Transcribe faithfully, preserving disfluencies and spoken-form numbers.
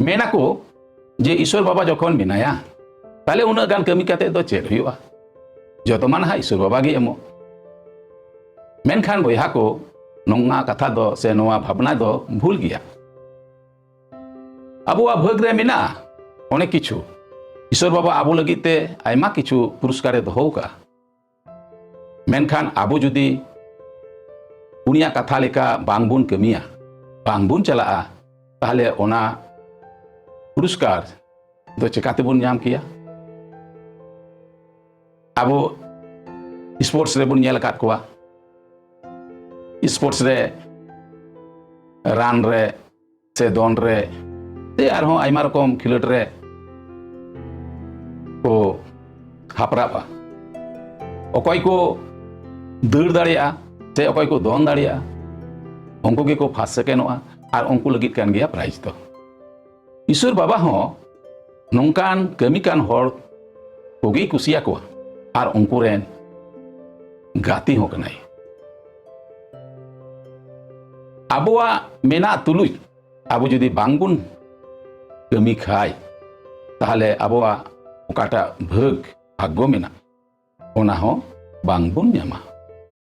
ᱢᱮᱱᱟᱠᱚ ᱡᱮ ᱤᱥᱚᱨ ᱵᱟᱵᱟ ᱡᱚᱠᱷᱚᱱ ᱢᱮᱱᱟᱭᱟ, ᱛᱟᱦᱞᱮ ᱩᱱᱟᱹᱜ ᱜᱟᱱ ᱠᱟᱹᱢᱤ ᱠᱟᱛᱮ ᱫᱚ ᱪᱮᱫ ᱦᱩᱭᱩᱜᱼᱟ? ᱡᱚᱛᱚ ᱢᱟ ᱱᱟᱦᱟᱜ ᱤᱥᱚᱨ ᱵᱟᱵᱟ ᱜᱮ ᱮᱢᱚᱜ᱾ ᱢᱮᱱᱠᱷᱟᱱ ᱵᱚᱭᱦᱟ ᱠᱚ, ᱱᱚᱣᱟ ᱠᱟᱛᱷᱟ ᱫᱚ ᱥᱮ ᱱᱚᱣᱟ ᱵᱷᱟᱵᱽᱱᱟ ᱫᱚ ᱵᱷᱩᱞ ᱜᱮᱭᱟ᱾ ᱟᱵᱚᱣᱟᱜ ᱵᱷᱟᱹᱜᱽ ᱨᱮ ᱢᱮᱱᱟᱜᱼᱟ ᱚᱱᱮᱠ ᱠᱤᱪᱷᱩ᱾ ᱤᱥᱚᱨ ᱵᱟᱵᱟ ᱟᱵᱚ ᱞᱟᱹᱜᱤᱫ ᱛᱮ ᱟᱭᱢᱟ ᱠᱤᱪᱷᱩ ᱯᱩᱨᱚᱥᱠᱟᱨᱮ ᱫᱚᱦᱚ ᱟᱠᱟᱫᱼᱟ᱾ ᱢᱮᱱᱠᱷᱟᱱ ᱟᱵᱚ ᱡᱩᱫᱤ ᱩᱱᱤᱭᱟᱜ ᱠᱟᱛᱷᱟ ᱞᱮᱠᱟ ᱵᱟᱝ ᱵᱚᱱ ᱠᱟᱹᱢᱤᱭᱟ, ᱵᱟᱝ ᱵᱚᱱ ᱪᱟᱞᱟᱜᱼᱟ, ᱛᱟᱦᱞᱮ ᱚᱱᱟ ᱯᱩᱨᱚᱥᱠᱟᱨ ᱫᱚ ᱪᱮᱠᱟᱛᱮᱵᱚᱱ ᱧᱟᱢ ᱠᱮᱭᱟ? ᱟᱵᱚ ᱥᱯᱳᱨᱴᱥ ᱨᱮᱵᱚᱱ ᱧᱮᱞ ᱟᱠᱟᱫ ᱠᱚᱣᱟ, ᱥᱯᱳᱨᱴᱥ ᱨᱮ ᱨᱟᱱ ᱨᱮ ᱥᱮ ᱫᱚᱱ ᱨᱮ ᱥᱮ ᱟᱨᱦᱚᱸ ᱟᱭᱢᱟ ᱨᱚᱠᱚᱢ ᱠᱷᱮᱞᱳᱰ ᱨᱮ ᱠᱚ ᱦᱟᱯᱨᱟᱜᱼᱟ᱾ ᱚᱠᱚᱭ ᱠᱚ ᱫᱟᱹᱲ ᱫᱟᱲᱮᱭᱟᱜᱼᱟ ᱥᱮ ᱚᱠᱚᱭ ᱠᱚ ᱫᱚᱱ ᱫᱟᱲᱮᱭᱟᱜᱼᱟ, ᱩᱱᱠᱩ ᱜᱮᱠᱚ ᱯᱷᱟᱥᱴ ᱥᱮᱠᱮᱱᱰᱚᱜᱼᱟ ᱟᱨ ᱩᱱᱠᱩ ᱞᱟᱹᱜᱤᱫ ᱠᱟᱱ ᱜᱮᱭᱟ ᱯᱨᱟᱭᱤᱡᱽ ᱫᱚ᱾ ᱤᱥᱚᱨ ᱵᱟᱵᱟ ᱦᱚᱸ ᱱᱚᱝᱠᱟᱱ ᱠᱟᱹᱢᱤ ᱠᱟᱱ ᱦᱚᱲ ᱠᱚᱜᱮᱭ ᱠᱩᱥᱤᱭᱟᱠᱚᱣᱟ ᱟᱨ ᱩᱱᱠᱩ ᱨᱮᱱ ᱜᱟᱛᱮ ᱦᱚᱸ ᱠᱟᱱᱟᱭ᱾ ᱟᱵᱚᱣᱟᱜ ᱢᱮᱱᱟᱜ ᱛᱩᱞᱩᱡ ᱟᱵᱚ ᱡᱩᱫᱤ ᱵᱟᱝᱵᱚᱱ ᱠᱟᱹᱢᱤ ᱠᱷᱟᱭ, ᱛᱟᱦᱞᱮ ᱟᱵᱚᱣᱟᱜ ᱚᱠᱟᱴᱟᱜ ᱵᱷᱟᱹᱜᱽ, ᱵᱷᱟᱜᱽᱜᱚ ᱢᱮᱱᱟᱜ, ᱚᱱᱟ ᱦᱚᱸ ᱵᱟᱝᱵᱚᱱ ᱧᱟᱢᱟ᱾